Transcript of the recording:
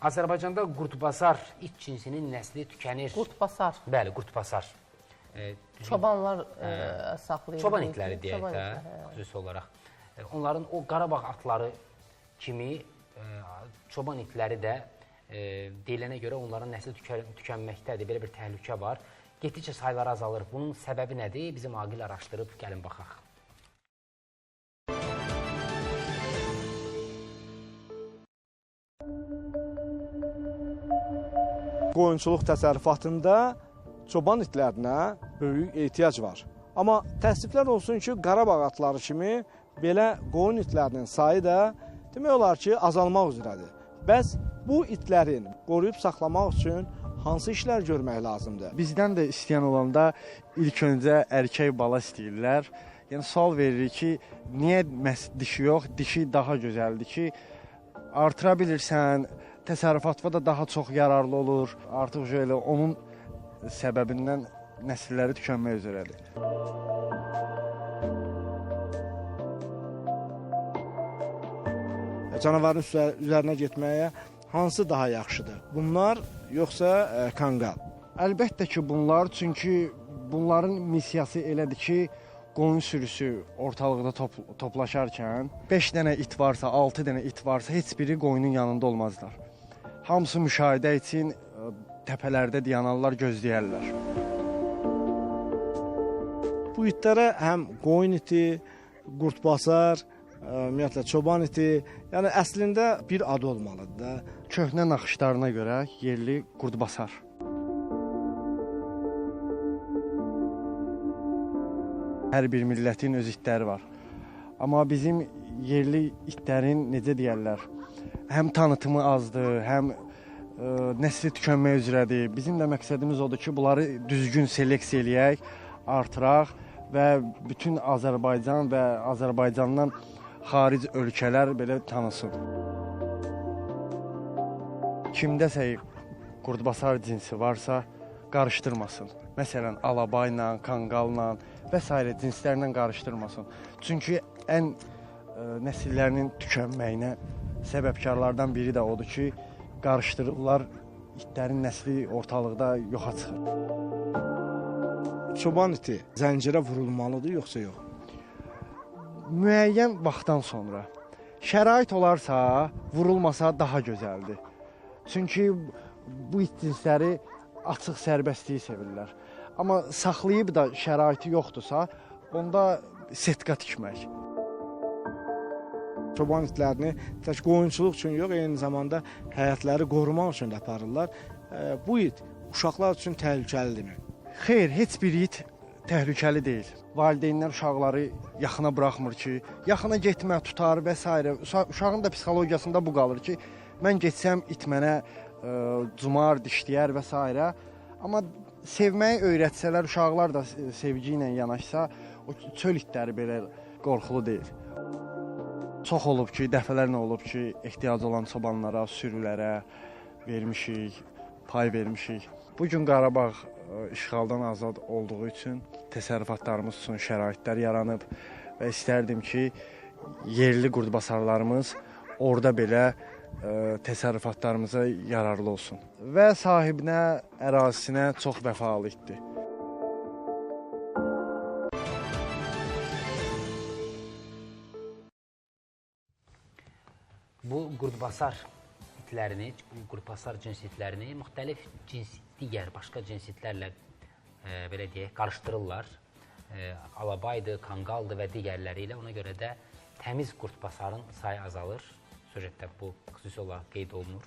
Azərbaycanda qurdbasar it cinsinin nəsli tükənir. Qurdbasar. Bəli, qurdbasar. Çobanlar saxlayır. Çoban itləri deyək də, xüsusi olaraq. Onların o Qarabağ atları kimi çoban itləri də deyilənə görə onların nəsli tükənməkdədir. Belə bir təhlükə var. Getdikcə sayları azalır. Bunun səbəbi nədir? Bizim Aqil araşdırıb, gəlin baxaq. Qoyunçuluq təsərrüfatında çoban itlərinə böyük ehtiyac var. Amma təəssüflər olsun ki, Qarabağ atları kimi belə qoyun itlərinin sayı da demək olar ki, azalmaq üzrədir. Bəs bu itlərin qoruyub saxlamaq üçün hansı işlər görmək lazımdır? Bizdən də istəyən olanda ilk öncə erkək bala istəyirlər. Yəni sual veririk ki, niyə məhz dişi yox, dişi daha gözəldir ki, artıra bilirsən, təsərrüfatda da daha çox yararlı olur. Artıq elə onun səbəbindən nəsilləri tükənmək üzrədir. Canavarın üzərinə getməyə hansı daha yaxşıdır? Bunlar yoxsa kangal? Əlbəttə ki, bunlar, çünki bunların missiyası elədir ki, qoyun sürüsü ortalıqda toplaşarkən 5 dənə it varsa, 6 dənə it varsa, heç biri qoyunun yanında olmazlar. Hamısı müşahidə üçün təpələrdə dayanarlar, gözləyərlər. Bu itlərə həm qoyun iti, qurdbasar, ümumiyyətlə çoban iti, yəni əslində bir adı olmalıdır da. Köhnə naxışlarına görə yerli qurdbasar. Hər bir millətin öz itləri var. Amma bizim yerli itlərin, necə deyərlər, həm tanıtımı azdır, həm nəsli tükənmək üzrədir. Bizim də məqsədimiz odur ki, bunları düzgün seleksiya eləyək, artıraq və bütün Azərbaycan və Azərbaycandan xaric ölkələr belə tanısın. Kimdəsə qurdbasar cinsi varsa, qarışdırmasın. Məsələn, alabayla, kanqalla və s. cinslərlə qarışdırmasın. Çünki ən nəsillərinin tükənməyinə səbəbkarlardan biri də odur ki, qarışdırırlar, itlərin nəsli ortalıqda yoxa çıxır. Çoban iti zəncirə vurulmalıdır yoxsa yox? Müəyyən vaxtdan sonra. Şərait olarsa, vurulmasa daha gözəldir. Çünki bu it cinsləri açıq sərbəstliyi sevirlər. Amma saxlayıb da şəraiti yoxdursa, onda setka tikmək. Çoban itlərini tək qoyunçuluq üçün yox, eyni zamanda həyətləri qorumaq üçün də aparırlar. Bu it uşaqlar üçün təhlükəlidirmi? Xeyr, heç bir it təhlükəli deyil. Valideynlər uşaqları yaxına buraxmır ki, yaxına getmə, tutar və s. Uşağın da psixologiyasında bu qalır ki, mən getsəm it mənə cumar, dişləyər və s. Amma sevməyi öyrətsələr, uşaqlar da sevgi ilə yanaşsa, o çöl itləri belə qorxulu deyil. Çox olub ki, dəfələrlə olub ki, ehtiyacı olan çobanlara, sürülərə vermişik, pay vermişik. Bugün Qarabağ işğaldan azad olduğu üçün təsərrüfatlarımız üçün şəraitlər yaranıb və istərdim ki, yerli qurdbasarlarımız orada belə təsərrüfatlarımıza yararlı olsun. Və sahibinə, ərazisinə çox vəfalı itdir. Bu qurdbasar itlərini, qurdbasar cins itlərini müxtəlif cins, digər başqa cins itlərlə belə deyək, qarışdırırlar. Alabaydır, kanqaldır və digərləri ilə. Ona görə də təmiz qurdbasarın sayı azalır. Süjetdə bu xüsusi olaraq qeyd olunur.